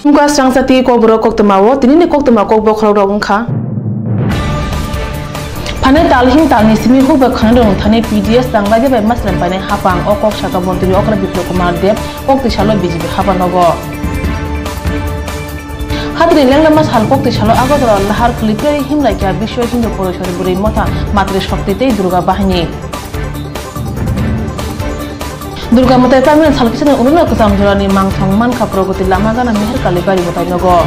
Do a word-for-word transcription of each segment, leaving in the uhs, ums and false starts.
Mkha srangsa twi kokborok koktwmao, tinini koktwma kok bokhorok rok wngkha. Phanai talhing talni simi hukbar khanai rok thani P D S tanglaidi bai maslam painai hapang, o kok saka montri okra Biplab Kumar Deb, koktwi salo B J P hapang nogo. Hatini lenglama sal koktwi salo Agartala lahar khwlwi peri himlaikha Biswa Hindu Porishad Bwrwi Motha Matri Shakti tei Durga Bahini. Durga Matai Terminal salkisani ulono kwcham jorani mangthong mankha Pragati Lama gana Meher Kali Bari Batai nogo.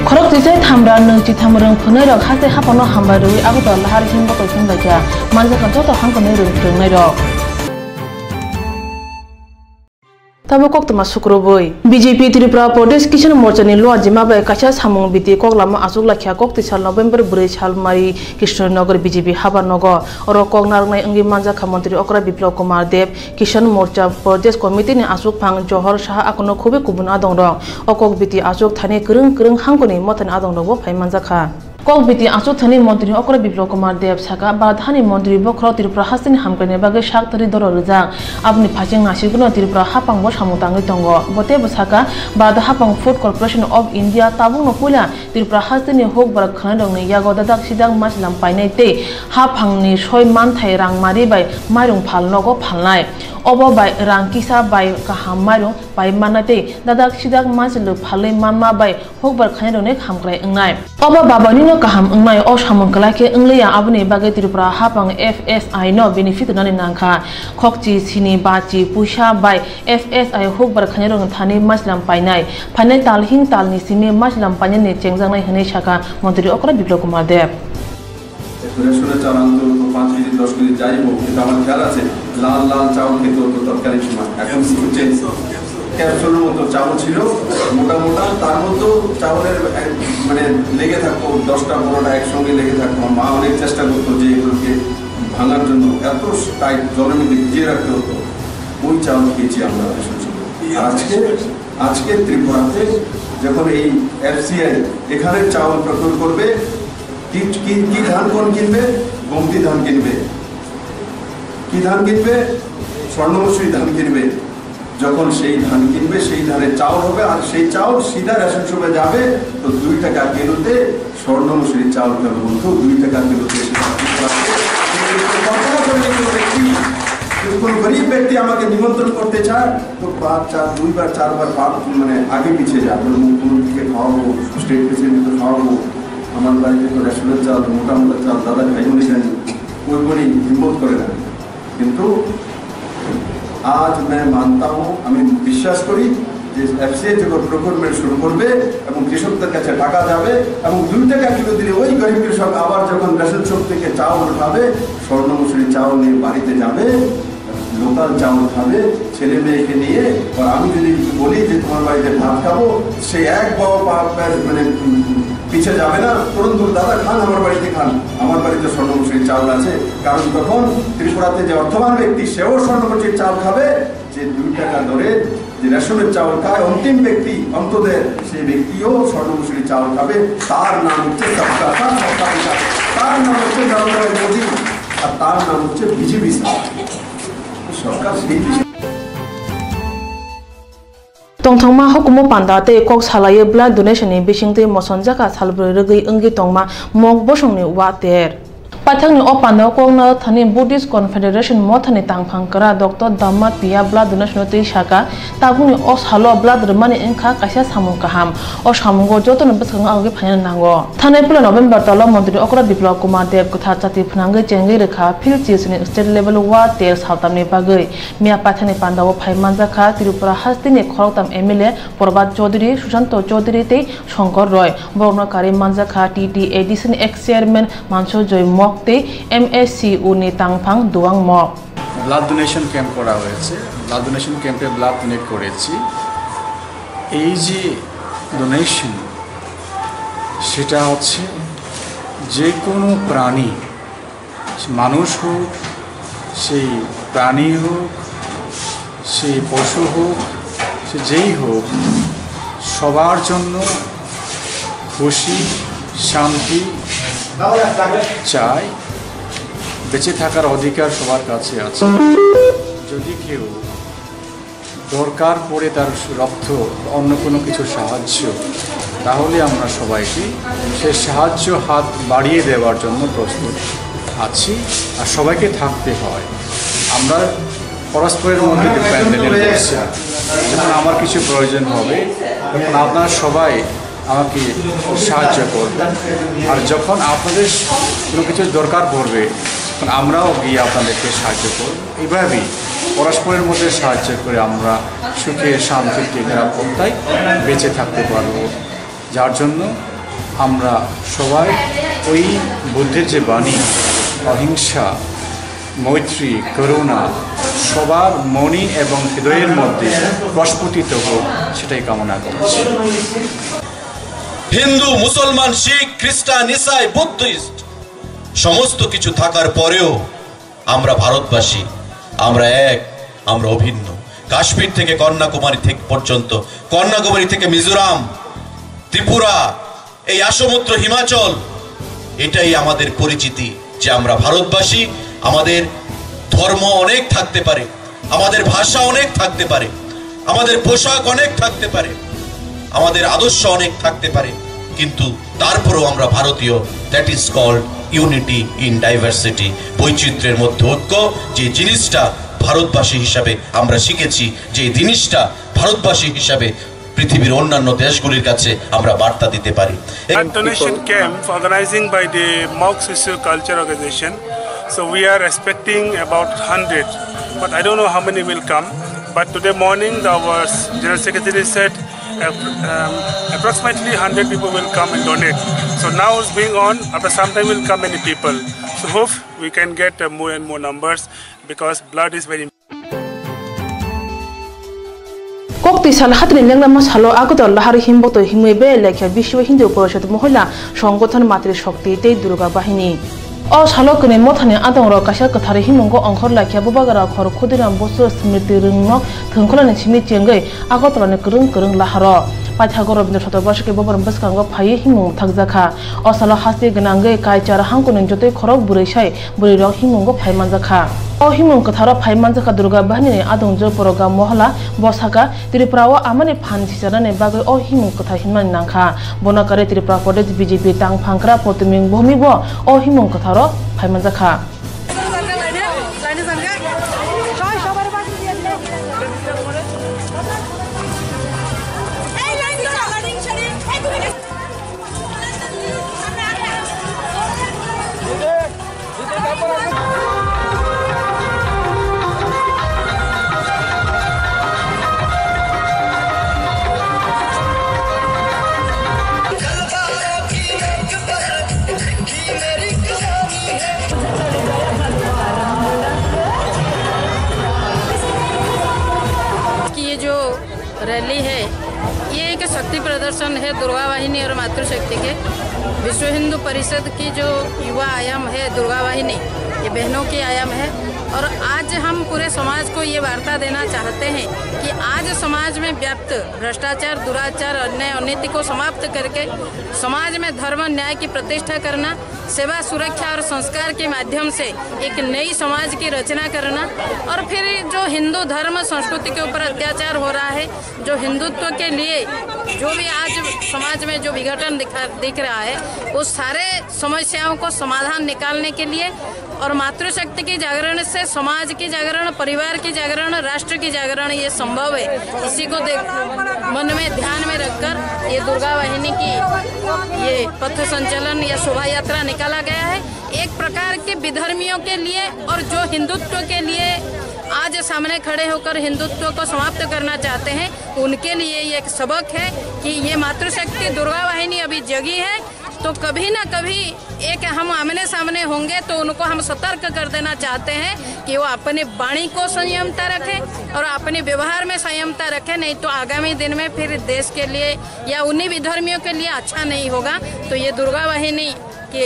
Khorok twisai thamra nwng chitham rwng phwnai rok haste hapano hambai rwui Agartala lahar him botol himlaikha manjakha joto hangkani rwng phwrwngnai rok. Tabuk koktwma sukrubui. B J P Tripura Pradesh Kisan Morcha ni luajima bai kaisa samung biti koklama achuk laikha koktwi sal November bwrwi sal Mari Krishnanagar B J P haba nogo. Oro kok narwknai wngwi manjakha Montri Okra Biplab Kumar Deb, Kisan Morcha Pradesh Committee ni achukphang Johor Saha akono khubui kubun adongrok. O kok biti achuk thani kwrwng kwrwng hangkoni mothani adongrokbo phai manjakha. Kok biti achuk thani Montri Okra Biplab Kumar Deb saka, Bharat hani montri bokhorok Tripura hasteni hamkraini bagwi sak tari doro rijak. Aboni phaising naisingkhuno Tripura haphangbo samung tangwi tongo. Bo teibo saka, Bharat Haphang Food Corporation of India tabukno puila Tripura hasteni hukbar khwnairokni yago dadak sidak maichwlam painai tei haphangni soi manthai rangmari bai mairung phal nogo phalnai. Obo bai rang kisa bai kaham mairung pai manna tei dadak sidak maichwlwi phalwi manma bai hukbar khainairokni hamkrai wngnai. Obo babainino kaham wngnai, o samung kwlai khe wngliya, aboni bagwi Tripura haphang F S I no benefit rwnani nangkha. Khokchi sini bachi puisa bai F S I hukbar khainairokni thani maichwlam painai. Phainai talhing talni simi maichwlam painani chengjaknai hwnwi sakha Montri Okra Biplab Kumar Deb. রেশনের চাল আনতে হতো, পাঁচ কেজি, দশ কেজি, যাই হোক, কিন্তু আমার খেয়াল আছে, লাল লাল চাউল খেতে হতো তৎকালীন সময়। এখন কিছু চেঞ্জ। ক্যাপসুলের মতো চাউল ছিল, মোটা মোটা, তার মধ্যেও চাউলের এক, মানে, লেগে থাকতো, দশটা পনেরোটা একসঙ্গে লেগে থাকতো। আমার মা অনেক চেষ্টা করতো যে এগুলোকে ভাঙার জন্য, এত টাইট জলের মধ্যে ভিজিয়ে রাখতে হতো। ওই চাউল খেয়েছি আমরা রেশন শপে। আর আজকে, আজকে ত্রিপুরাতে যখন এই এফসিআই এখানে চাউল প্রকিউর করবে, কি, কি, কি ধান কোন কিনবে? গোমতি ধান কিনবে। কি ধান কিনবে? স্বর্ণমসুরি ধান কিনবে। যখন সেই ধান কিনবে, সেই ধানের চাউল হবে, আর সেই চাউল সিধা রেশন শপে যাবে, তো দুই টাকা কিলোতে স্বর্ণমসুরি চাউল কেন বলতো, দুই টাকা কিলোতে সেটা বিক্রি হবে। কল্পনা করে দেখুন, ব্যক্তি, যদি কোনো গরিব ব্যক্তি আমাকে নিমন্ত্রণ করতে চায়, তো পাঁচ, চার, দুইবার, চারবার পা, মানে, আগে পিছিয়ে যায়। বলে, "মুখ্যমন্ত্রীকে খাওয়াবো, স্টেট প্রেসিডেন্টকে খাওয়াবো, আমার বাড়িতে তো রেশনের চাল, মোটা মোটা চাল, দাদা খাইও নি জানি।" ওই বলেই হিম্মত করে না। কিন্তু আজ मैं मानता हूँ, আমি বিশ্বাস করি যে এফসিআই যখন প্রকিউরমেন্ট শুরু করবে এবং কৃষকদের কাছে টাকা যাবে এবং দুই টাকা কিলো দিলে ওই গরিব কৃষক আবার যখন রেশন শপ থেকে চাউল উঠাবে, স্বর্ণমসুরি চাউল নিয়ে বাড়িতে যাবে, লোকাল চাউল খাবে, ছেলে মেয়েকে নিয়ে। আর আমি যদি বলি যে তোমার বাড়িতে ভাত খাবো, সে এক বাও পা, পা, মানে, উম, পিছে যাবে না, তুরন্ত বলবে, "দাদা খান, আমার বাড়িতে খান, আমার বাড়িতে স্বর্ণমসুরি চাউল আছে।" কারণ তখন ত্রিপুরাতে যে অর্থবান ব্যক্তি, সেও স্বর্ণমসুরি চাউল খাবে। যে দুই টাকা দরে যে রেশনের চাউল খায় অন্তিম ব্যক্তি, অন্তদের সেই ব্যক্তিও স্বর্ণমসুরি চাউল খাবে। তার নাম হচ্ছে সবকা সাথ, সবকা বিকাশ। তার নাম হচ্ছে নরেন্দ্র মোদী, আর তার নাম হচ্ছে বিজেপি সরকার। সেই BJP Tongthokma hukumu panda tei kok salaiwi blood donation ni bisingtwi mosonjakha salbrwi rwgwi wngwi tongma mok bosongni water. Paithakni o pandao kokno thani Buddhist Confederation mothani tangphang kwra Doctor Dhamma Piya blood donation no twi saka, tabukni o salo blood rwmani wngkha kaisa samung kaham. O samungo jotono bwskango agogwi phaina nango. Thanai puila November tolo montri okra Biplab Kumar Deb kwthar chati phnangwi chengwi rwkha Phil Chiusni state level water saltamni bagwi. Miya paithakni pandao phai manjakha Tripura hasteni khoroktham M L A Prabhat Chaudhary, Sushanta Chaudhary tei Shankar Roy. Borokno karwi manjakha T T A D C ni ex chairman Mansoor Joy Mok tei M S C U ni tangphang Duang Mok. Blood donation camp করা হয়েছে। Blood donation ক্যাম্পে blood donate করেছি। এই যে ডোনেশন, সেটা হচ্ছে যে কোনো প্রাণী, মানুষ হোক, সেই প্রাণী হোক, সেই পশু হোক, সে যেই হোক, সবার জন্য খুশি, শান্তি চাই। বেঁচে থাকার অধিকার সবার কাছে আছে। যদি কেউ দরকার পড়ে তার রক্ত বা অন্য কোনো কিছু সাহায্য, তাহলে আমরা সবাইকে সে সাহায্য হাত বাড়িয়ে দেওয়ার জন্য প্রস্তুত আছি। আর সবাইকে থাকতে হয়। আমরা পরস্পরের মধ্যে ডিপেন্ডেন্ট হচ্ছে। যখন আমার কিছু প্রয়োজন হবে, তখন আপনারা সবাই আমাকে সাহায্য করবেন। আর যখন আপনাদের কোনো কিছু দরকার পড়বে, তখন আমরাও গিয়ে আপনাদেরকে সাহায্য করব। এইভাবেই পরস্পরের মধ্যে সাহায্য করে আমরা সুখে, শান্তিতে, নিরাপত্তায় বেঁচে থাকতে পারব। যার জন্য আমরা সবাই ওই বুদ্ধের যে বাণী, অহিংসা, মৈত্রী, করুণা সবার মনে এবং হৃদয়ের মধ্যে প্রস্ফুটিত হোক, সেটাই কামনা করছি। হিন্দু, মুসলমান, শিখ, খ্রিস্টান, ইসাই, বুদ্ধিস্ট সমস্ত কিছু থাকার পরেও আমরা ভারতবাসী, আমরা এক, আমরা অভিন্ন। কাশ্মীর থেকে কন্যাকুমারী থেকে পর্যন্ত, কন্যাকুমারী থেকে মিজোরাম, ত্রিপুরা, এই আসমুদ্র হিমাচল, এটাই আমাদের পরিচিতি যে আমরা ভারতবাসী। আমাদের ধর্ম অনেক থাকতে পারে, আমাদের ভাষা অনেক থাকতে পারে, আমাদের পোশাক অনেক থাকতে পারে, আমাদের আদর্শ অনেক থাকতে পারে, কিন্তু তারপরেও আমরা ভারতীয়। That is called unity in diversity। বৈচিত্র্যের মধ্যে ঐক্য, যে জিনিসটা ভারতবাসী হিসাবে আমরা শিখেছি, যে জিনিসটা ভারতবাসী হিসাবে পৃথিবীর অন্যান্য দেশগুলির কাছে আমরা বার্তা দিতে পারি। Donation camp organizing by the Mog Socio Culture Organization. So we are expecting about hundred, but I don't know how many will come. But today morning, our general secretary said, uh, um, approximately hundred people will come and donate. So now it's going on. After some time, will come many people. So hope we can get, uh, more and more numbers, because blood is very Kok twi sal hatini lenglama salo Agartala lahari himboktwi himwi be lekha Biswa Hindu Parishad Mohila Songgothon Matri Shakti tei Durga Bahini. O salo kwnwi mothani adongrok kaisa kwthar himungo ongkhor laikha Bubagra khor Khudiram Bosu Smriti Rwngno thwngkhwlani simi chengwi Agartalani kwrwng kwrwng laharo. Paithago Rabindra Chaturvasiki Bhavan bwskango phaiwi himung thakjakha. O salo hasti gwnangwi kaichar hangkuni jotoi khorok bwrwi sai bwrwirok himungo phai manjakha. O himung kwtharo phai manjakha Durga Bahinini adong Joypura Gam Mohila, bwsaka Tripura o amani phan sicharnani bagwi o himung kwthar hinmani nangkha. Bono karwi Tripura Pradesh B J P tangphangkra Potuming Bhumi bo o himung kwtharo phai manjakha. कि ये जो रैली है, ये एक शक्ति प्रदर्शन है दुर्गा वाहिनी और मातृशक्ति के। विश्व हिंदू परिषद की जो युवा आयाम है दुर्गा वाहिनी, ये बहनों की आयाम है। और आज हम पूरे समाज को ये वार्ता देना चाहते हैं कि आज समाज में व्याप्त भ्रष्टाचार, दुराचार, अन्याय, अनैतिक को समाप्त करके समाज में धर्म, न्याय की प्रतिष्ठा करना, सेवा, सुरक्षा और संस्कार के माध्यम से एक नई समाज की रचना करना। और फिर जो हिंदू धर्म संस्कृति के ऊपर अत्याचार हो रहा है, जो हिंदुत्व के लिए जो भी आज समाज में जो विघटन दिखा, दिख रहा है, वो सारे समस्याओं को समाधान निकालने के लिए और मातृशक्ति की जागरण से समाज की जागरण, परिवार की जागरण, राष्ट्र की जागरण ये संभव है। इसी को देख, मन में ध्यान में रखकर ये दुर्गा वाहिनी की ये पथ संचलन या शोभा यात्रा निकाला गया है। एक प्रकार के विधर्मियों के लिए और जो हिंदुत्व के लिए आज सामने खड़े होकर हिंदुत्व को समाप्त करना चाहते हैं, उनके लिए ये एक सबक है कि ये मातृशक्ति दुर्गा वाहिनी अभी जगी है, तो कभी ना कभी एक हम आमने सामने होंगे, तो उनको हम सतर्क कर देना चाहते हैं कि वो अपनी वाणी को संयमता रखें और अपने व्यवहार में संयमता रखें, नहीं तो आगामी दिन में फिर देश के लिए या उन्हीं विधर्मियों के लिए अच्छा नहीं होगा। तो ये दुर्गा वाहिनी की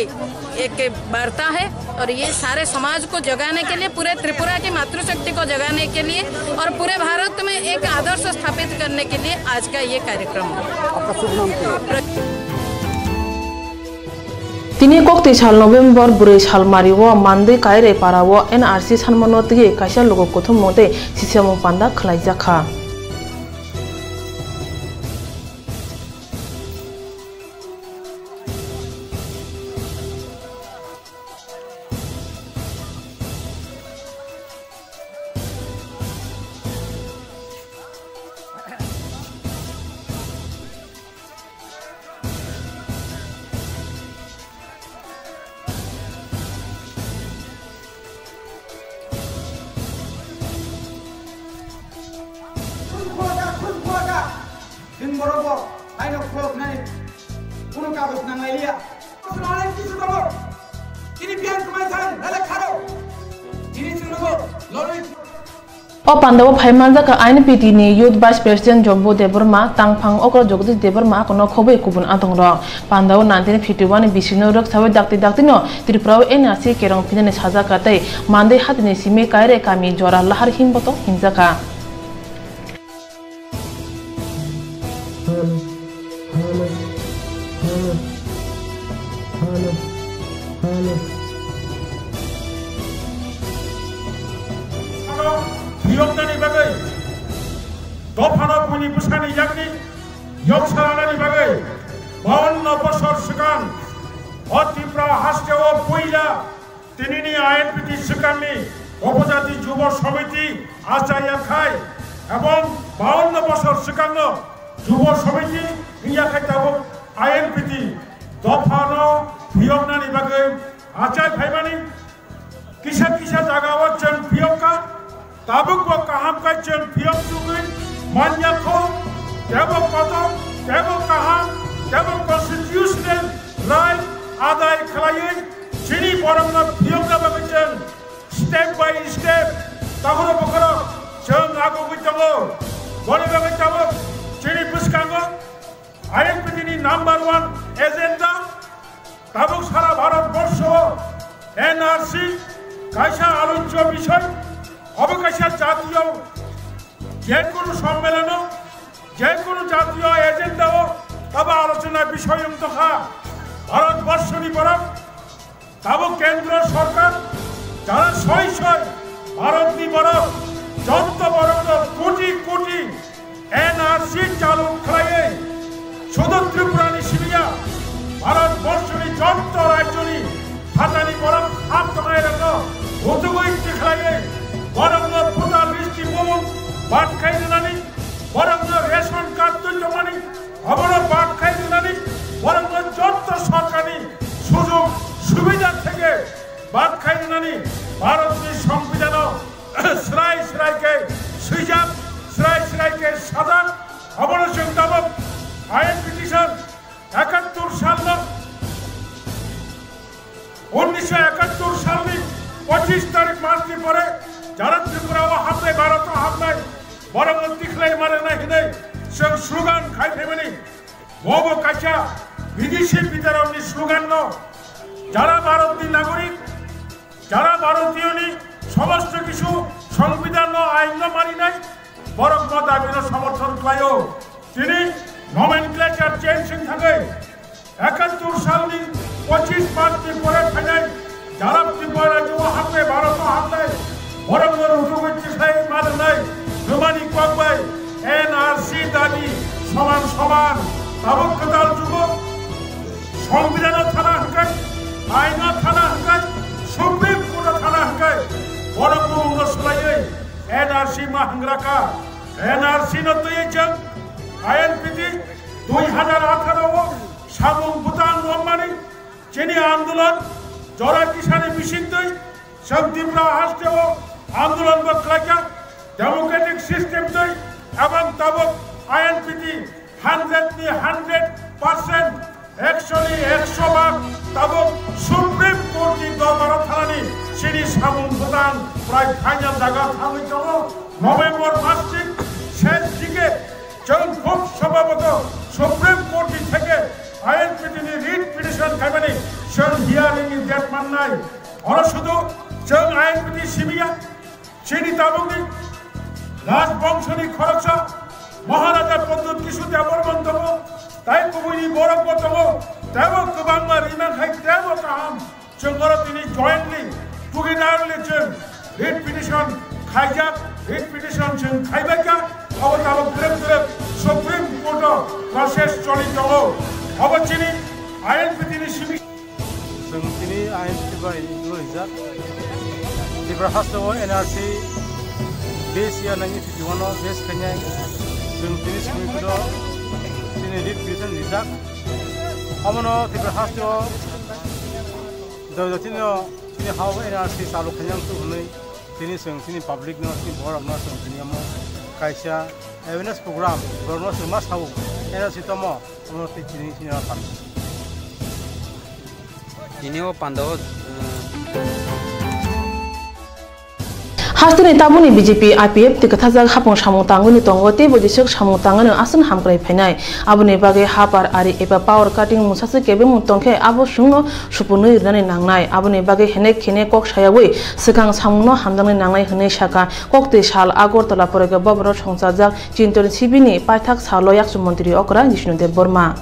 एक वार्ता है और ये सारे समाज को जगाने के लिए, पूरे त्रिपुरा की मातृशक्ति को जगाने के लिए और पूरे भारत में एक आदर्श स्थापित करने के लिए आज का ये कार्यक्रम है। आपका शुभ नाम क्या है? Tini koktwi sal November bwrwi sal mario Mandwi Kairai para o N R C sanmano twiwi kaisa lugo kuthumung tei sisamung panda khwlaijakha. Chwng borok bo naino khulok nai kuno kagoj nang lai liya. Chwng onek kisu tongo. Chini biang kwmai thang nale kharo. Chini chwng nugo loroi. O pandao phai manjak kha I N P T ni Youth Vice President Jombo Debbarma, tangphang okra Jagadish Debbarma, akono khobwi kubun atongrok. Pandao nineteen fifty one ni bisino rwksawi dakti daktino Tripura o N R C kerong phinani sajak kha tei Mandai hatini simi Kaire kami jora Lahar Himboto hinjak kha. Phiyoknani bagwi, dophano buini bwsani yakni yok salanani bagwi bawanno bosor swkang o Tripura hasteo puila tinini I N P T swkangni Upojati Jubo Samiti achaiya khai ebong bawanno bosor swkangno Jubo Samiti wngya khai tabuk I N P T dophano phiyoknani bagwi achai phaimani. Kisa kisa jagao chwng phiyok kha, tabuk bo kaham khe chwng phiyok chugwi manya kho, tebo kotor, tebo kaham, tebo constitutional right adai khlaiwi chini borokno phiyokna bagwi chwng step by step takhoro bokhoro chwng agugwi tongo. Boni bagwi tabuk chini bwskango I N P T ni number one agenda, tabuk sara Bharat borsho N R C kaisa alochyo bishoy, obo kaisa jatiyo jekunu sommelono, jekunu jatiyo agenda o abo alochona bishoy wng tongkha. Bharat borshoni borok Tabuk kendro sorkar jara soi soi Bharatni borok, joto borokno koti koti N R C chalu khlaiwi sudu Tripurani simi ya, Bharat borshoni joto rajyoni phatani borok ham tongnairokno hutugwi tikhlaiwi borokno voter list ni mung bad khai rwnani, borokno ration card twi tongmani, obono bad khai rwnani, borokno joto sorkarni sujog subida theke bad khai rwnani Bharatni Songbidan o srai srai khe swijak, srai srai khe sajak. Obono chwng tabuk I N P T sal ekattor salno, unnisho ekattor salni pochish tarik masni pore jara Tripura o hapnai, Bharat o hapnai, borokno tikhlai mare na hinwi chwng slogan khai phaimani. Bobo kaisa bidesi bidarokni slogan no, jara Bharatni nagorik, jara Bharatiyo ni somosto kisu Songbidan no, ain no maninai, borok bo dabi no somorthon khlaio. Tini nomenclature change wng thangwi ekattor salni pochish March ni pore phainai jara Tripura rajyo o hapnai, Bharat o hapnai, borok no rutugwi tisai ma rwnai, rwmani kok bai N R C dabi soman soman. Tabuk kwtal jugo Songbidan o thana hwnkhe, ain o thana hwnkhe, Supreme Court o thana hwnkhe, borok bumung no swlaiwi N R C ma hwngra kha. N R C no twiwi chwng I N P T dui hazar atharo o samung bwtang wngmani chini andolon jora kisani bisingtwi chwng Tripura hasteo andolon bo khlaikha democratic system twi, ebong tabuk I N P T hundred ni hundred percent, ekso ni ekso bhag tabuk Supreme Court ni dorbar o thanani chini samung bwtang prai final jaga thangwi tongo. November mas ni ses dike chwng khub sobaboto Supreme Court ni theke I N P T ni writ petition khaimani chwng hearing ni date mannai. Oro sudu chwng I N P T simi ya, chini tabukni Rajbongshoni khoroksa Maharaja Pradyut Kishore Debbarma tongo, tai kubuini borok bo tongo, teibo kwbangma rimang hai teibo kaham. Chwng oro tini jointly, togetherly chwng writ petition khaijak, writ petition chwng khaibaikha, abo tabuk twrwk twrwk Supreme Court o process choli tongo. Abo chini I N P T ni simi. Chwng tini I N P T bai rijak. Tripura hasteo N R C base ya nineteen fifty one o base khainai. Chwng tini simi kudo chini writ petition rijak. Omono Tripura hasteo Jai jatino chini hao N R C chalu khainang tu hwnwi Tini chwng chini public no, chini borok no chwng tini omo kaisa awareness program borok no chwng ma sao, eno si tomo omo tei tini chini o phan. Tini o panda o, eh, Hasteni tabukni B J P, I P F ni kwthajak hapung samung tangwi tongo, teibo jeswk samung tangwi aswk hamkrai phainai. Aboni bagwi hapar ari eba power cutting mungsa se kebengmung tongkhe abo chwngno supunwi rwnani nangnai. Aboni bagwi henek khene kok sayawi swkang samungno hamjaknai nangnai hwnwi sakha. Koktwi sal Agartala Poroga Bhavan o songchajak Chinton Sibini paithak salo yakchu montri okra Jishnu Debbarma.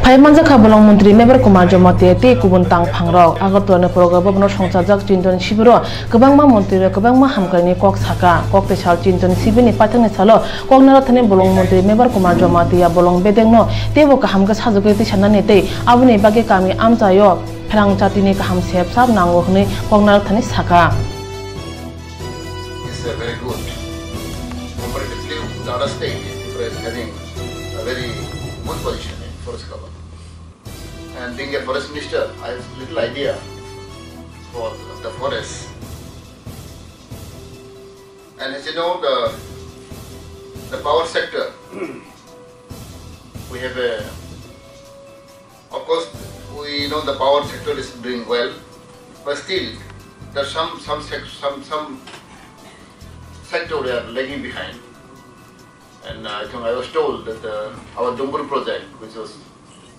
Phai manjakha bolong montri Mebar Kumar Jamatia tei kubun tangphangrok. Agartala ni Poroga Bhavan o songchajak Chinton Sibiro kwbangma montri rok kwbangma hamkraini kok sakha. Koktwi sal Chinton Sibini paithakni salo Koknarathani bolong montri Mebar Kumar Jamatia bolong bedekno teibo kaham khe sajagwi tisanani tei aboni bagwi kami amchaio pherang chatini kaham sep sap nango hwnwi Koknarathani sakha. Is, uh, very good. Comparatively with the other state, Tripura is having a very good position in forest cover. And being a forest minister, I have little idea for the forest. And as you know, the, the power sector, we have a, of course, we know the power sector is doing well, but still, there's some, some sec-, some, some sector we are lagging behind. And, uh, I think I was told that, uh, our Dumbul project, which was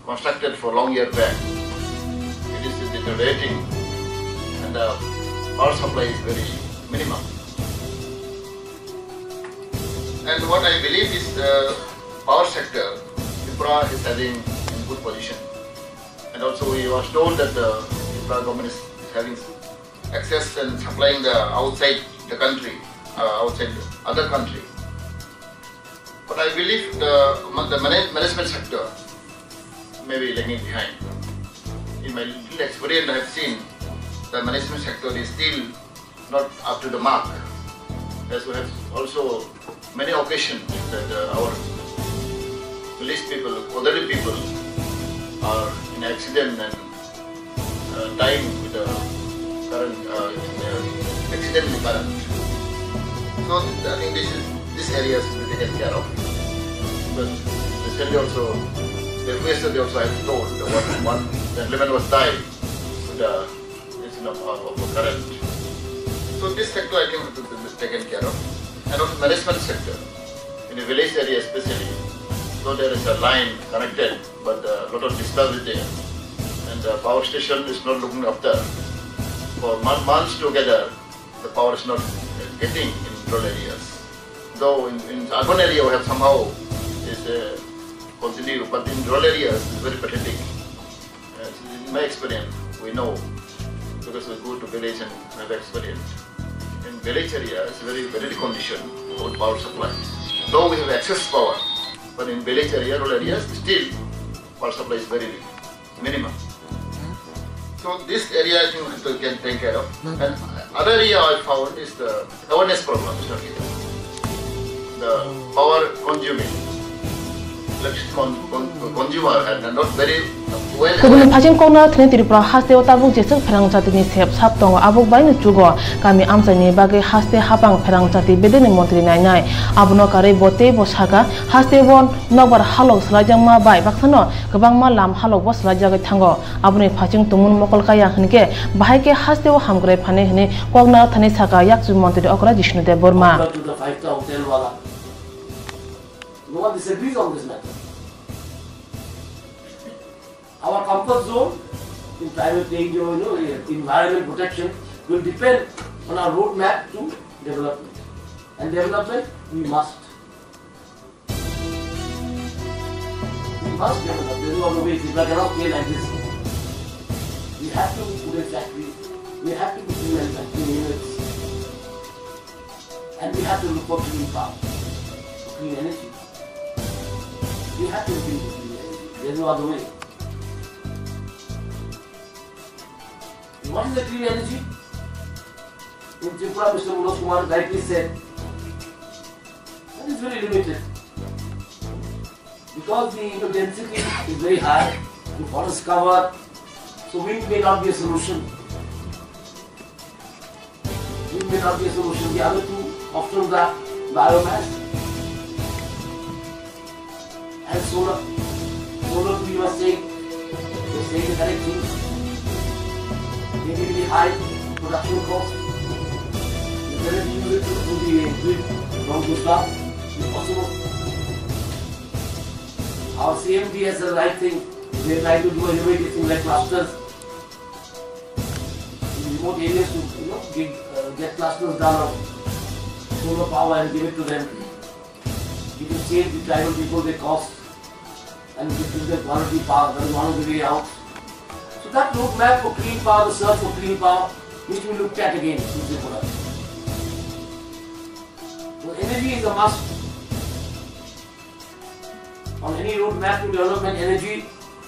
constructed for long year back, it is deteriorating and the power supply is very minimum. And what I believe is the power sector, Tripura is having in good position. And also we was told that the Tripura government is having access and supplying the outside the country, uh, outside other country. But I believe the, the manage-, management sector may be lagging behind. In my little experience, I have seen the management sector is still not up to the mark. As we have also many occasions that, uh, our village people, elderly people are in accident and uh, dying with the current, uh, uh, accidentally current. So th-, I think this is, this area should be taken care of. But recently also, the yesterday also I was told that one, one gentleman was died with the incident of, of, of current. So this sector I think has to be taken care of. And also management sector, in a village area especially, though there is a line connected, but a lot of disturbance there. And the power station is not looking after. For mon-, months together, the power is not, uh, getting in rural areas. Though in, in urban area we have somehow is, uh, continue, but in rural areas it's very pathetic. Uh, in my experience, we know, because we go to village and have experience. In village area, it's very, very condition about power supply. Though we have excess power, but in village area, rural areas, still power supply is very minimum. So this area I think we can take care of. And other area I found is the awareness problem is not here. The power consuming, electric con-, con-, consumer and not very well Kubun aware. Phajing kokna thini Tripura haste o tabuk jeswk pherang jatini sep sap tongo, abuk bai no chugo. Kami amchaini bagwi haste hapang pherang jati bedeni montri nainai. Abono karwi bo tei bo saka, haste o nokbar halok swlaijakma bai baksano kwbangma lam halok bo swlaijagwi thango. Aboni phaching tongmung mokol kaya hwnkhe, bahai khe hasteo hamkrai phanai hwnwi kokna thani saka yakchu montri okra Jishnu Debbarma. Compared to the five-star hotel wala, no one disagrees on this matter. Our comfort zone in climate change or, you know, environment protection will depend on our roadmap to development. And development, we must We must develop. There is no other way. Tripura cannot stay like this. We have to put a factory. We have to put in manufacturing units. And we have to look for clean power, for clean energy. We have to look into clean energy. There is no other way. What is the clean energy? In Tripura, Mister Manoj Kumar rightly said, that is very limited. Because the, you know, density is very high, the forest cover, so wind may not be a solution. We May not be a solution. The other two options are biomass and solar. Solar, we must say, we say the correct thing. Maybe with the high production cost, you cannot use it to do the grid from Gujarat. It's possible. Our C M D has the right thing. They try to do a innovative thing like clusters in remote areas to, you know, give, uh, get clusters done of solar power and give it to them. It will save the tribal people the cost and give them quality power. That is one of the way out. So that roadmap for clean power, the search for clean power, needs to be looked at again in Tripura. So energy is a must. On any roadmap to development, energy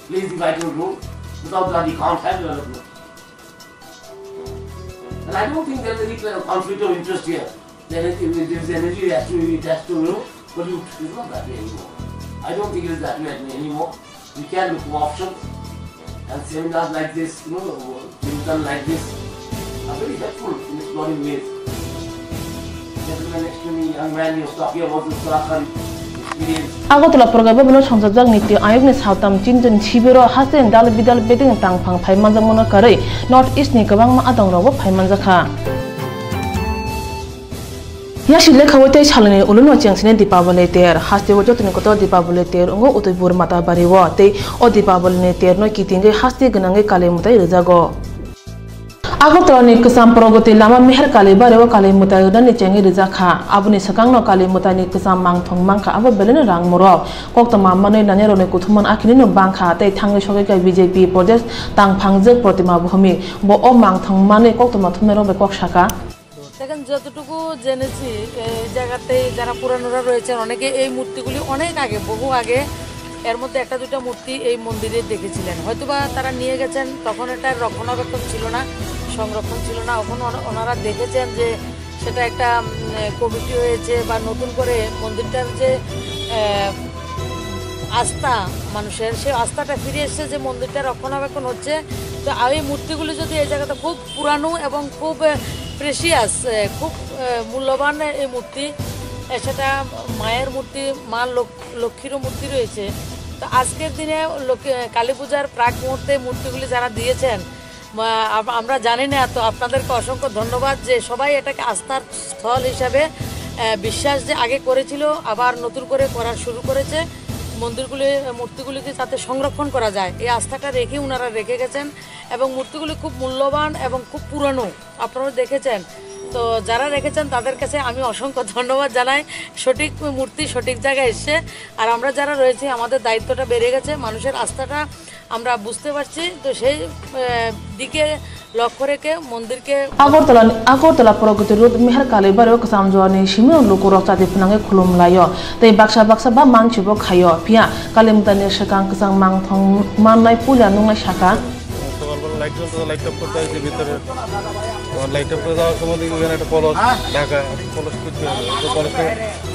plays the vital role. Without that, you can't have development. And I don't think there is any kind of conflict of interest here. The energy, if there is energy, it has to be attached to, you know, pollute. It's not that way anymore. I don't think it is that way anymore. We can look for options. And seminars like this, you know, Chintan like this are very helpful in exploring ways. Gentleman next to me, young man, he was talking about the Uttarakhand experience. Agartala Praga Bhavan-o songchajak Niti Ayogni saltam chintan shibiro hasteni dal bidal bedeng tangphang phai manjakmano karwi North East ni kwbangma adongrokbo phai manjakha. Yasi lekhawi tei salni uluno chengsini Dipabali ter. Hasteo jotoni kotor Dipabali ter wngo Udaipur Matabari o. Tei o Dipabali ni ter no kitingwi hasti gwnangwi Kali mwtai rwjago. Agartala ni kwcham Pragati lama Meher Kali Bari o Kali mwtai rwnani chengwi rwjakha. Aboni swkangno Kali mwtai ni kwcham mangthong mankha, abo belai no rang murok. Koktwma manwi nanirokni kuthumman akhini no bangkha tei thangwi sogwi kha B J P Pradesh tangphangjwk Pratima Bhumik. Bo o mangthong manwi koktwma thumnairok bai kok saka. দেখেন, যতটুকু জেনেছি, এই জায়গাতে যারা পুরানোরা রয়েছেন, অনেকে এই মূর্তিগুলি অনেক আগে, বহু আগে, এর মধ্যে একটা দুইটা মূর্তি এই মন্দিরে দেখেছিলেন। হয়তোবা তারা নিয়ে গেছেন, তখন এটার রক্ষণাবেক্ষণ ছিল না, সংরক্ষণ ছিল না। এখন ওনা-, ওনারা দেখেছেন যে সেটা একটা, উম, কমিটি হয়েছে বা নতুন করে মন্দিরটার যে, আহ, আস্থা মানুষের, সেই আস্থাটা ফিরে এসেছে যে মন্দিরটা রক্ষণাবেক্ষণ হচ্ছে। তো এই মূর্তিগুলি যদি এই জায়গাটা খুব পুরানো এবং খুব, আহ, প্রেশিয়াস, আহ, খুব, আহ, মূল্যবান এই মূর্তি। আহ, সেটা মায়ের মূর্তি, মা লক্ষ-, লক্ষ্মীরও মূর্তি রয়েছে। তো আজকের দিনে লক্ষ্মী, কালী পূজার প্রাক মুহূর্তে মূর্তিগুলি যারা দিয়েছেন, মা-, আম-, আমরা জানি না, তো আপনাদেরকে অসংখ্য ধন্যবাদ যে সবাই এটাকে আস্থার স্থল হিসাবে, আহ, বিশ্বাস যে আগে করেছিল, আবার নতুন করে করা শুরু করেছে। মন্দিরগুলি, মূর্তিগুলিকে যাতে সংরক্ষণ করা যায়, এই আস্থাটা রেখে ওনারা রেখে গেছেন। এবং মূর্তিগুলি খুব মূল্যবান এবং খুব পুরানো, আপনারা দেখেছেন। তো যারা রেখেছেন তাদের কাছে আমি অসংখ্য ধন্যবাদ জানাই। সঠিক মূর্তি সঠিক জায়গায় এসছে। আর আমরা যারা রয়েছি, আমাদের দায়িত্বটা বেড়ে গেছে, মানুষের আস্থাটা আমরা বুঝতে পারছি। তো সেই, আহ, দিকে লক্ষ্য রেখে মন্দিরকে Agartala, Agartala Pragati Road Meher Kali Bari o kwcham jora ni simi o lukurok chati phwnangwi khulum laio tei baksa baksa ba mansi bo khaio. Phiya Kali mwtai ni swkang kwchang mangthong mannai puila nungnai saka. সকালবেলা লাইট জ্বলতো, light off করতে হয়েছে ভিতরে। তখন light off করে যাওয়ার সময় দেখি এখানে একটা কলস ঢাকা, কলস খুঁজতে হবে। তো কলসটা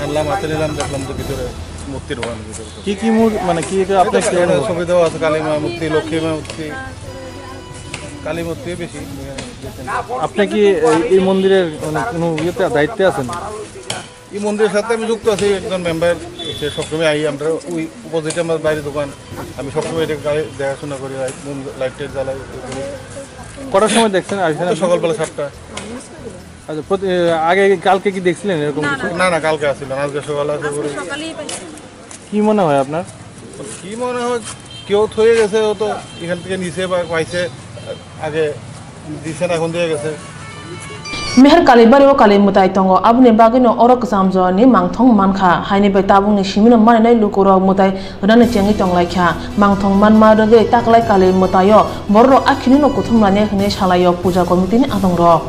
আনলাম, হাতে নিলাম, দেখলাম যে ভিতরে মূর্তি ঢোকানো ভিতরে। কি কি মূর-, মানে কি এটা আপনার কি এখানে অনুভব? ছবি দেওয়া আছে, কালী মা মূর্তি, লক্ষ্মী মা মূর্তি, কালী মূর্তি বেশি। আপনি কি এই, এই মন্দিরের মানে কোনো ইয়েতে দায়িত্বে আছেন? এই মন্দিরের সাথে আমি যুক্ত আছি, একজন মেম্বার, সে সবসময় আই, আমরা ওই অপোজিটে আমার বাইরে দোকান, আমি সবসময় এটা গায়ে দেখাশোনা করি, লাইট, লাইট টাইট জ্বালাই, ইয়ে করি। কটার সময় দেখছেন আর এখানে? তো সকালবেলা সাতটা। আচ্ছা, প্রতি-, আগে কালকে কি দেখছিলেন এরকম না, কিছু? না। না, না, কালকে আসছিলাম, আজকে সকালে আসা আজকে করি। সকালেই পাইছি। কি মনে হয় আপনার? কি মনে হয়, কেউ থয়ে গেছে, ও তো এখান থেকে নিচে বা পাইছে, আগে দিছে না, এখন দিয়ে গেছে। Meher Kali Bari o Kali mwtai tongo, aboni bagwino oro kwcham jora ni mangthong mankha, haini bai tabukni simino maninai lukurok mwtai rwnani chengwi tonglaikha. Mangthong manma rwgwi taklai Kali mwtai o bororok akhini no kuthum lainai hwnwi salaio puja committee ni adongrok.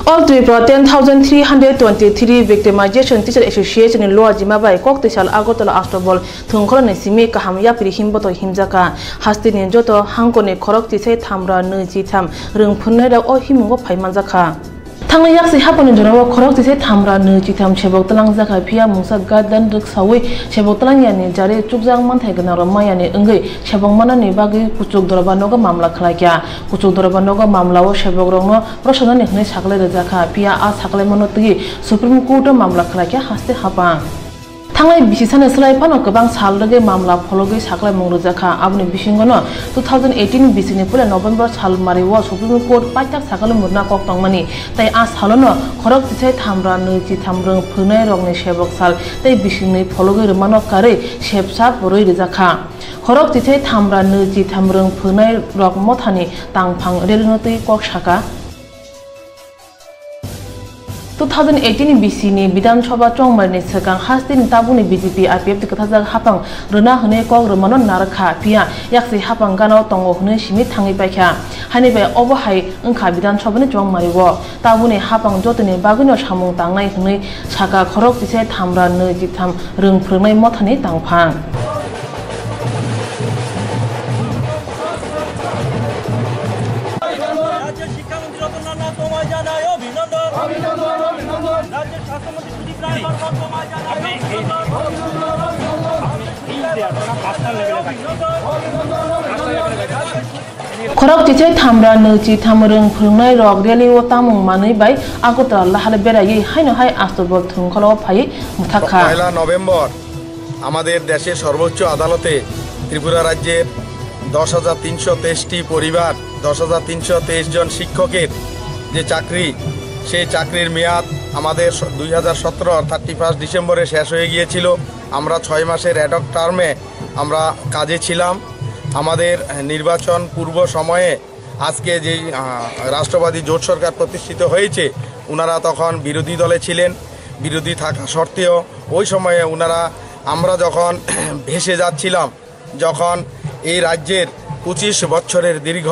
All Tripura ten thousand three hundred twenty-three Victimization Teacher Association ni luajima bai koktwi sal Agartala Astabol thwngkhorokni simi kaham yapri himboto himjakha. Hasteni joto hangkorni khorok tisai thamra nwi chitham rwngphwrwngnairok o himungo phai manjakha. Thangwi yaksi haponi jorao khorok chisai thamra nwi chitham sebok twlangjakha, phiya mungsa guideline rwksawi sebok twlangyani jari chukjak manthai gwnangrok mayani wngwi sebok manani bagwi kuchuk dorba nogo mamla khlaikha. Kuchuk dorba nogo mamlao sebokrokno rosonani hwnwi saklai rwjakha, phiya a saklaimano twiwi Supreme Court-o mamla khlaikha haste hapang. Thangnai bisi sani swlai phano kwbang sal rwgwi mamla phologwi saklaimung rwjakha. Aboni bisingono two thousand eighteen bisini puila November sal mario Supreme Court paithak sakalo murna kok tongmani, tei a salono khorok chisai thamra nwi chitham rwng phwrwngnairokni sebok sal tei bisingni phologwi rwmano karwi sepsap rwi rwjakha. Khorok chisai thamra nwi chitham rwng phwrwngnairok mothani tangphang rerino twi kok saka. Two thousand eighteen bisini Bidhan Sabha chongmarni swkang hasteni tabukni B J P I P F T kwthajak hapang rwna hwnwi kok rwmano narwkha, phiya yaksi hapang ganao tongo hwnwi simi thangwi paikha. Haini bai obo hai wngkha Bidhan Sabhani chongmario. Tabukni hapang jotoni bagwino samung tangnai hwnwi saka khorok chisai thamra nwi chitham rwng phwrwngnai mothani tangphang. রাজ্যের শিক্ষামন্ত্রী রতনলাল নাথ বোমায় জানাই অভিনন্দন। রাজ্যের স্বাস্থ্যমন্ত্রী সুদীপ রায় বর্মন বোমায় জানাই অভিনন্দন। Khorok chisai thamra nwi chitham rwng phwrwngnairok rally-o tamung manwi bai Agartala lahal beraiwi haino hai Asturbol thwngkholo phaiwi mwthakha. পয়লা নভেম্বর আমাদের দেশের সর্বোচ্চ আদালতে ত্রিপুরা রাজ্যের দশ হাজার তিনশো তেইশটি পরিবার, দশ হাজার তিনশো তেইশ জন শিক্ষকের যে চাকরি, সেই চাকরির মেয়াদ আমাদের স-, দুই হাজার সতেরো অর্থাৎ থার্টি ফার্স্ট ডিসেম্বরে শেষ হয়ে গিয়েছিল। আমরা ছয় মাসের অ্যাডহক টার্মে আমরা কাজে ছিলাম। আমাদের নির্বাচন পূর্ব সময়ে আজকে যেই, আহ, রাষ্ট্রবাদী জোট সরকার প্রতিষ্ঠিত হয়েছে, ওনারা তখন বিরোধী দলে ছিলেন। বিরোধী থাকা সত্ত্বেও ওই সময়ে ওনারা, আমরা যখন ভেসে যাচ্ছিলাম, যখন এই রাজ্যের পঁচিশ বছরের দীর্ঘ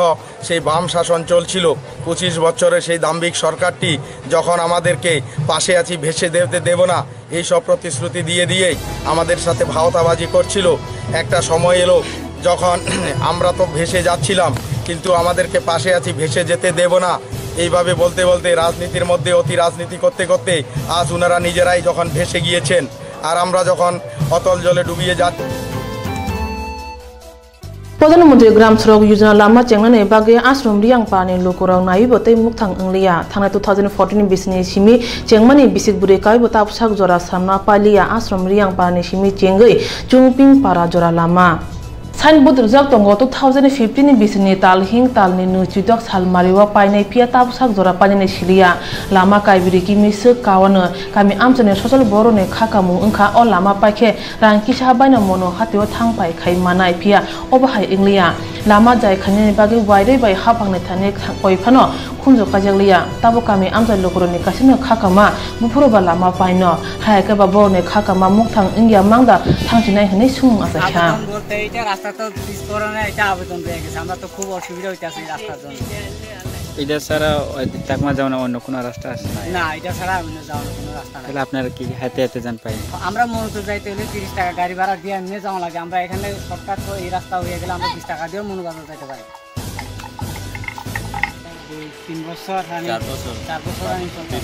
সেই বাম শাসন চলছিল, পঁচিশ বছরের সেই দাম্ভিক সরকারটি যখন আমাদেরকে পাশে আছি, ভেসে যেতে দেব না, এই সব প্রতিশ্রুতি দিয়ে দিয়েই আমাদের সাথে ভাওতাবাজি করছিল। একটা সময় এলো যখন আমরা তো ভেসে যাচ্ছিলাম, কিন্তু আমাদেরকে পাশে আছি, ভেসে যেতে দেব না, এইভাবে বলতে বলতে রাজনীতির মধ্যে অতি রাজনীতি করতে করতে আজ ওনারা নিজেরাই যখন ভেসে গিয়েছেন, আর আমরা যখন অতল জলে ডুবিয়ে যাচ্ছি। Pradhan Mantri Gram Sadak Yojana lama chengnani bagwi Ashram Riyangparani lukurok naiwi bo tei mukthang wngliya. Thangnai two thousand fourteen bisini simi chengmani bisik bwrwi kaibo tabuksak jora samna pailiya. Ashram Riyangparani simi chengwi Chungping para jora lama. Signboard rwjak tongo, two thousand fifteen bisini talhing talni nwi chwidok salmario painai, phiya tabuksak jora painani siliya. Lama kaibiri kimi swk kawano kami amchaini sosol boroni kha kamung wngkha. O lama paikhe rang kisa baino mono hatio thang pai khai manai, phiya obo hai wngliya. Lama jai khainani bagwi wairwi bai haphangni thani koi phano khunju kaijakliya. Tabuk kami amchai lukurokni kaisano kha kama buphuru ba lama paino. Hai khe ba borokni kha kama mukthang wngya mangda thangchinai hwnwi swngmung achaikha. আবেদন বলতে এটা রাস্তা তো পিচ করানো, এটা আবেদন রয়ে গেছে। আমরা তো খুব অসুবিধা হইতাছে এই রাস্তার জন্য। এটা ছাড়া ওই চাকমা যাওয়ার অন্য কোনো রাস্তা আছে? না, এটা ছাড়া অন্য যাওয়ার কোনো রাস্তা নাই। তাহলে আপনারা কি হেঁটে হেঁটে যান পায়ে? আমরা মূলত যাইতে হলে তিরিশ টাকা গাড়ি ভাড়া দিয়ে এমনি যাওয়া লাগে। আমরা এখানে শর্টকাট তো এই রাস্তা হয়ে গেলে আমরা বিশ টাকা দিয়েও মনুবাজার যাইতে পারি। দুই, তিন বছর রানিং। চার বছর। চার বছর রানিং চলছে।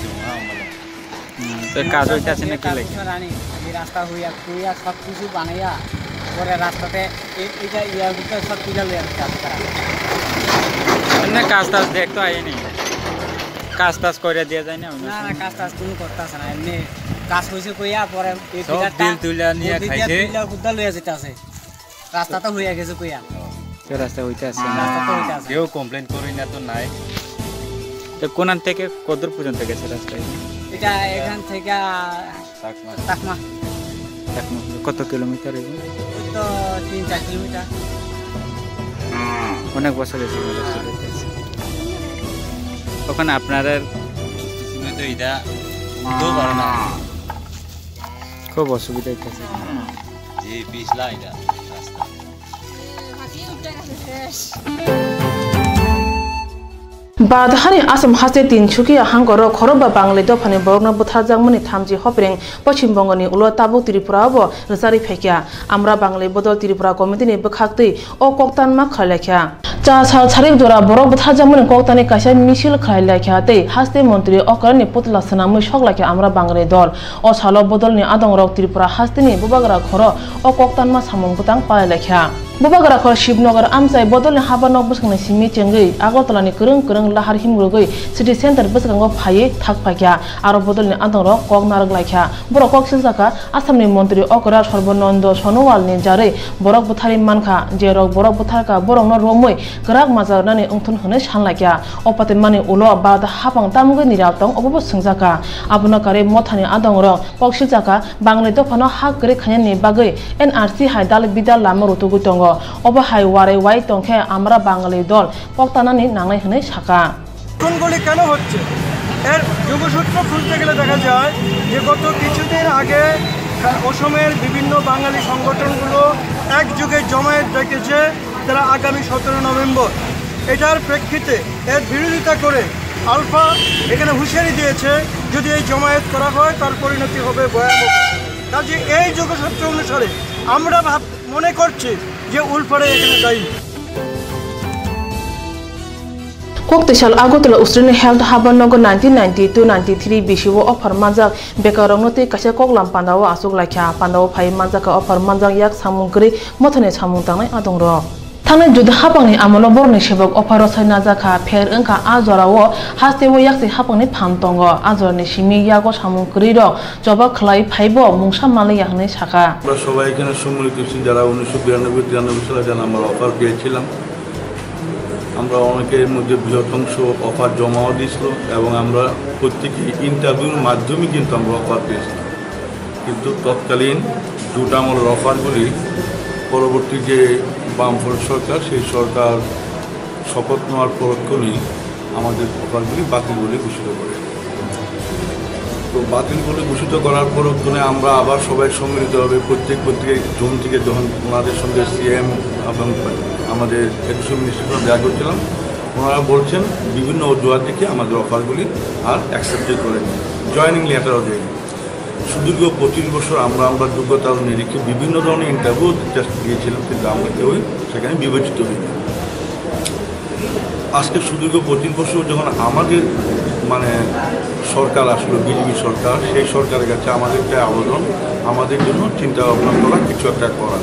হুম, তো কাজ হইতাছে না কি চার লাগে? বছর রানিং। এই রাস্তা হইয়া, হইয়া সব কিছু বানাইয়া পরে রাস্তাতে এ-, এইটা ইয়ার ভিতরে সব তুলে লইয়া যাচ্ছে তারা। এমনি কাজ টাজ দেখতো আইনি। কাজ টাজ করে দিয়ে যায় না, না, না, কাজ টাজ কোনো করতেছে না। এমনি কাজ হইছে কইয়া পরে এই সব বিল তুলে নিয়ে খাইছে। বিল তুলে হুদ্দা লইয়া যেতে আছে। রাস্তা তো হইয়া গেছে কইয়া। তো রাস্তা হইতে আছে না। রাস্তা তো হইতে আছে। কেউ কমপ্লেন করি না তো নাই। তো কোনান থেকে কতদূর পর্যন্ত গেছে রাস্তা? এটা এখান থেকে চাকমা। চাকমা। চাকমা। কত কিলোমিটার হইব? ওই তো তিন চার কিলোমিটার। অনেক বছর হয়েছে এই রাস্তা হইতে আছে। ওখানে আপনারা তো এটা তো পারে না। খুব অসুবিধা হইতেছে। এই পিছলা এটা রাস্তা। Bharat hani Assam haste Tinsukia hangkoro khorokba Bangle dophani borokno butharjakmani thamchi hopireng Poschim Bongoni ulo tabuk Tripura o bo rwcharwi phaikha. Amra Bangle Bodol Tripura Committee ni bwkhaktwi o koktanma khlailaikha. Cha sal sarik jora borok butharjakmani koktani kaisa misil khlai laikha tei haste montri okra ni putla swnamwi sok laikha Amra Bangali dol. O salo bodolni adongrok Tripura hasteni bubagra khoro o koktanma samung bwtang palai laikha. Bubagra khoro Shibnagar amchai bodolni habanok bwskangni simi chengwi Agartala ni kwrwng kwrwng lahar himrwgwi city center bwskango phaiwi thak phaikha. Aro bodolni adongrok kok narwk laikha. Borok kok siljakha Assamni montri okra Sarbananda Sonowalni jarwi borok bwtharwi mankha, jerok borok bwtharkha borokno romwi kwrak majra rwnani wngthun hwnwi sanlaikha. O patimani ulo Bharat haphang tamgwi nirao tong obobo swngjakha. Abono karwi mothani adongrok kok siljakha Bangali dophano ha kwrwi khainani bagwi N R C hai dal bidal lama rutugwi tongo. Obo hai warai wai tongkhe Amra Bangali dol koktanani nangnai hwnwi sakha. ঘটনাগুলি কেন হচ্ছে, এর যোগসূত্র খুঁজতে গেলে দেখা যায় যে গত কিছুদিন আগে অসমের বিভিন্ন বাঙালি সংগঠনগুলো একযোগে জমায়েত ডেকেছে, তারা আগামী সতেরো নভেম্বর। এটার প্রেক্ষিতে এর বিরোধিতা করে আলফা এখানে হুঁশিয়ারি দিয়েছে, যদি এই জমায়েত করা হয়, তার পরিণতি হবে ভয়াবহ। কাজে এই যোগসূত্র অনুসারে আমরা ভাব-, মনে করছি যে উলফারে এখানে দায়ী। Kok twisal Agartala Usrini Health Habar Nogo nineteen ninety-two ninety-three bisio offer manjak bekarokno tei kaisa koklam pandao achuk laikha. Pandao phai manjakha offer manjak yak samung kwrwi mothani samung tangnai adongrok. Thangnai Juda haphangni amolo borokni sebok offer rwsai najakha, pher wngkha a jorao hasteo yaksi haphangni phan tongo. A jorani simi yago samung kwrwirok choba khlai phaibo mungsa manliya hwnwi sakha. আমরা সবাই এখানে সম্মিলিত হয়েছি, যারা উনিশশো বিরানব্বই তিরানব্বই সালে যারা আমরা অফার পেয়েছিলাম, আমরা অনেকের মধ্যে বৃহৎ অংশ অফার জমাও দিয়েছিল এবং আমরা প্রত্যেকে ইন্টারভিউর মাধ্যমে কিন্তু আমরা অফার পেয়েছিলাম। কিন্তু তৎকালীন জোট আমলের অফারগুলি পরবর্তী যে বামফ্রন্ট সরকার, সেই সরকার শপথ নেওয়ার পরক্ষণেই আমাদের অফারগুলি বাতিল বলে ঘোষিত করে। তো বাতিল বলে ঘোষিত করার পরক্ষণে আমরা আবার সবাই সম্মিলিতভাবে প্রত্যেক প্রত্যেক জোন থেকে যখন ওনাদের সঙ্গে সিএম এবং আমাদের এডুকেশন মিনিস্টার সঙ্গে দেখা করছিলাম, ওনারা বলছেন বিভিন্ন অজুহাত থেকে আমাদের অফারগুলি আর অ্যাকসেপ্টই করেনি, জয়েনিং লেটারও দেয়নি। সুদীর্ঘ পঁচিশ বছর আমরা আমরা যোগ্যতার নিরিখে বিভিন্ন ধরনের ইন্টারভিউ দিয়েছিলাম, কিন্তু আমরা কেউই সেখানে বিবেচিত হইনি। আজকে সুদীর্ঘ পঁচিশ বছর যখন আমাদের, মানে, সরকার আসলো, বিজেপি সরকার, সেই সরকারের কাছে আমাদের একটা আবেদন, আমাদের জন্য চিন্তা ভাবনা করা, কিছু একটা করা।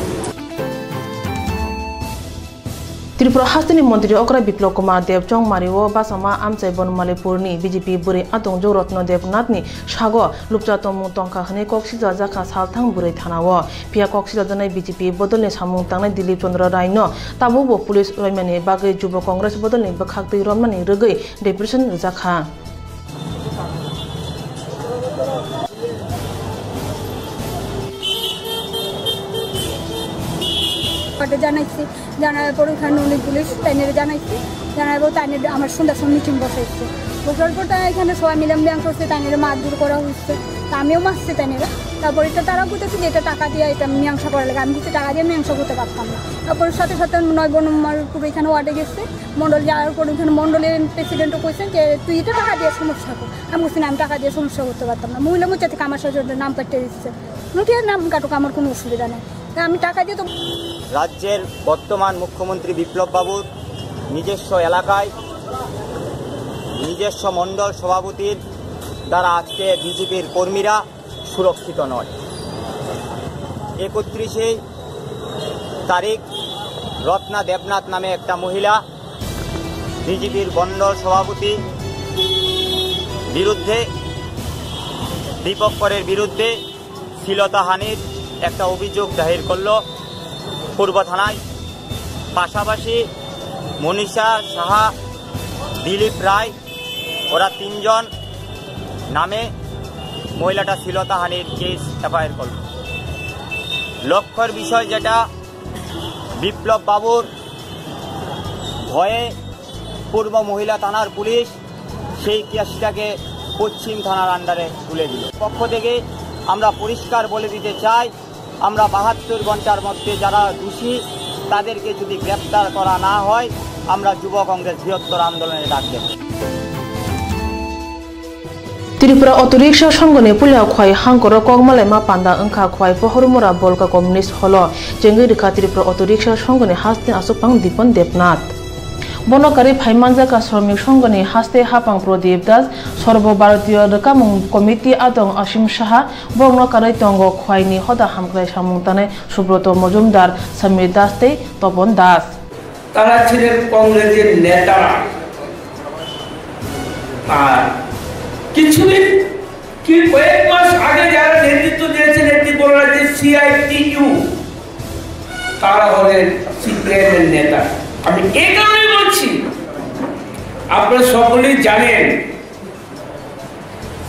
Tripura hasteni montri okra Biplab Kumar Deb chongmario bachama amchai Bonmalipurni B J P bwrwi adongjwk Ratna Debnathni sago lupcha tongmung tongkha hwnwi kok sijajakha salthang bwrwi thanao. Phiya kok sijajaknai B J P bodolni samung tangnai Dilip Chandra Raino tabukbo police roimani bagwi Jubo Congress bodolni bwkhaktwi romnani rwgwi depression rwjakha. Party জানাইছি, জানার পর ওখানে উনি পুলিশ তাইনের জানাইছি, জানার পর তাইনের আমার সন্ধ্যার সময় মিটিং বসাইছে। বসার পর তাই এখানে সবাই মিলে মীমাংসা হচ্ছে, তাইনের মারধর করা হচ্ছে। তা আমিও মারছি তাইনের। তারপরে তো তারা বুঝতেছে যে এটা টাকা দিয়ে এটা মীমাংসা করা লাগে। আমি কিছু টাকা দিয়ে মীমাংসা করতে পারতাম না। তারপরে সাথে সাথে নয় নম্বর পুরো এখানে ওয়ার্ডে গেছে। মণ্ডল যাওয়ার পর ওখানে মণ্ডলের প্রেসিডেন্টও কইছেন যে, "তুই এটা টাকা দিয়ে সমস্যা কর।" আমি বলছি, "না, আমি টাকা দিয়ে সমস্যা করতে পারতাম না।" মহিলা মোর্চা থেকে আমার সাথে নাম কাটতে দিচ্ছে। মুখে নাম কাটুক, আমার কোনো অসুবিধা নেই। তা আমি টাকা দিয়ে তো রাজ্যের বর্তমান মুখ্যমন্ত্রী বিপ্লব বাবুর নিজস্ব এলাকায় নিজস্ব মণ্ডল সভাপতির দ্বারা আজকে বিজেপির কর্মীরা সুরক্ষিত নয়। একত্রিশে তারিখ রত্না দেবনাথ নামে একটা মহিলা বিজেপির মণ্ডল সভাপতি বিরুদ্ধে, দীপক করের বিরুদ্ধে শ্লীলতাহানির একটা অভিযোগ দায়ের করল পূর্ব থানায়। পাশাপাশি মনীষা সাহা, দিলীপ রায়, ওরা তিনজন নামে মহিলাটা শ্লীলতাহানির কেস এফআইআর করল। লক্ষ্যের বিষয় যেটা, বিপ্লব বাবুর ভয়ে পূর্ব মহিলা থানার পুলিশ সেই কেসটাকে পশ্চিম থানার আন্ডারে তুলে দিল। পক্ষ থেকে আমরা পরিষ্কার বলে দিতে চাই, আমরা বাহাত্তর ঘন্টার মধ্যে যারা দোষী তাদেরকে যদি গ্রেপ্তার করা না হয়, আমরা যুব কংগ্রেস বৃহত্তর আন্দোলনের ডাক দেব। Tripura Auto Rickshaw Songhoni puila khwai hangkoro kok malaima panda wngkha khwai Pohormura Bolka Communist Hall-o chengwi rwkha Tripura Auto Rickshaw Songhoni hasteni aswkphang Dipon Debnath. Bono karwi phaimanjakha Shramik Songhoni haste Hapang Pradip Das, Sarbo Bharatiya Rwkamung Committee Adong Asim Saha, borokno karwi tongo Khwaini Hoda Hamkrai Samung Tanai Subroto Mojumdar, Samir Das tei Topon Das. তারা ছিলেন কংগ্রেসের নেতারা। আর কিছুদিন কি কয়েক মাস আগে যারা নেতৃত্ব দিয়েছেন, একটি বলা হয় যে সিআইটিইউ, তারা হলেন সিপিআইএম এর নেতা। আমি এই কারণেই বলছি, আপনারা সকলেই জানেন,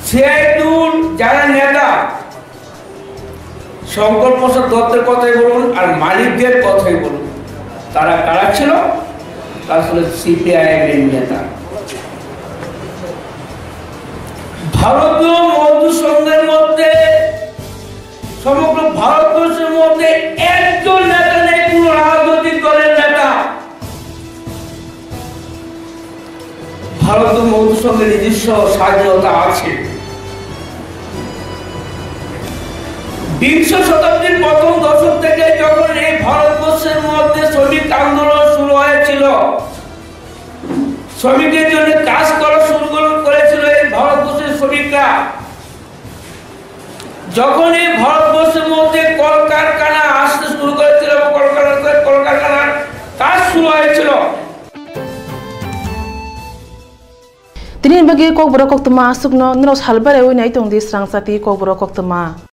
সিআইটিইউর যারা নেতা, শঙ্কর প্রসাদ দত্তের কথাই বলুন আর মানিক দের কথাই বলুন, তারা কারা ছিল? তারা ছিল সিপিআইএম এর নেতা। ভারতীয় মজদুর সংঘের মধ্যে, সমগ্র ভারতবর্ষের মধ্যে একজন নেতা নেই, কোনো রাজনৈতিক দলের নেতা। ভারত মজদুর সংঘের নিজস্ব স্বাধীনতা আছে। বিংশ শতাব্দীর প্রথম দশক থেকে যখন এই ভারতবর্ষের মধ্যে শ্রমিক আন্দোলন শুরু হয়েছিল, শ্রমিকের জন্য কাজ করা শুরু করে-, করেছিল এই ভারতবর্ষের শ্রমিকরা, যখন এই ভারতবর্ষের মধ্যে কলকারখানা আসতে শুরু করেছিল এবং কলকারখানা, কলকারখানার কাজ শুরু হয়েছিল, Tini bagwi kokborok koktwma aswkno norok salbai raiwi nai tongdi srang chati kokborok koktwma.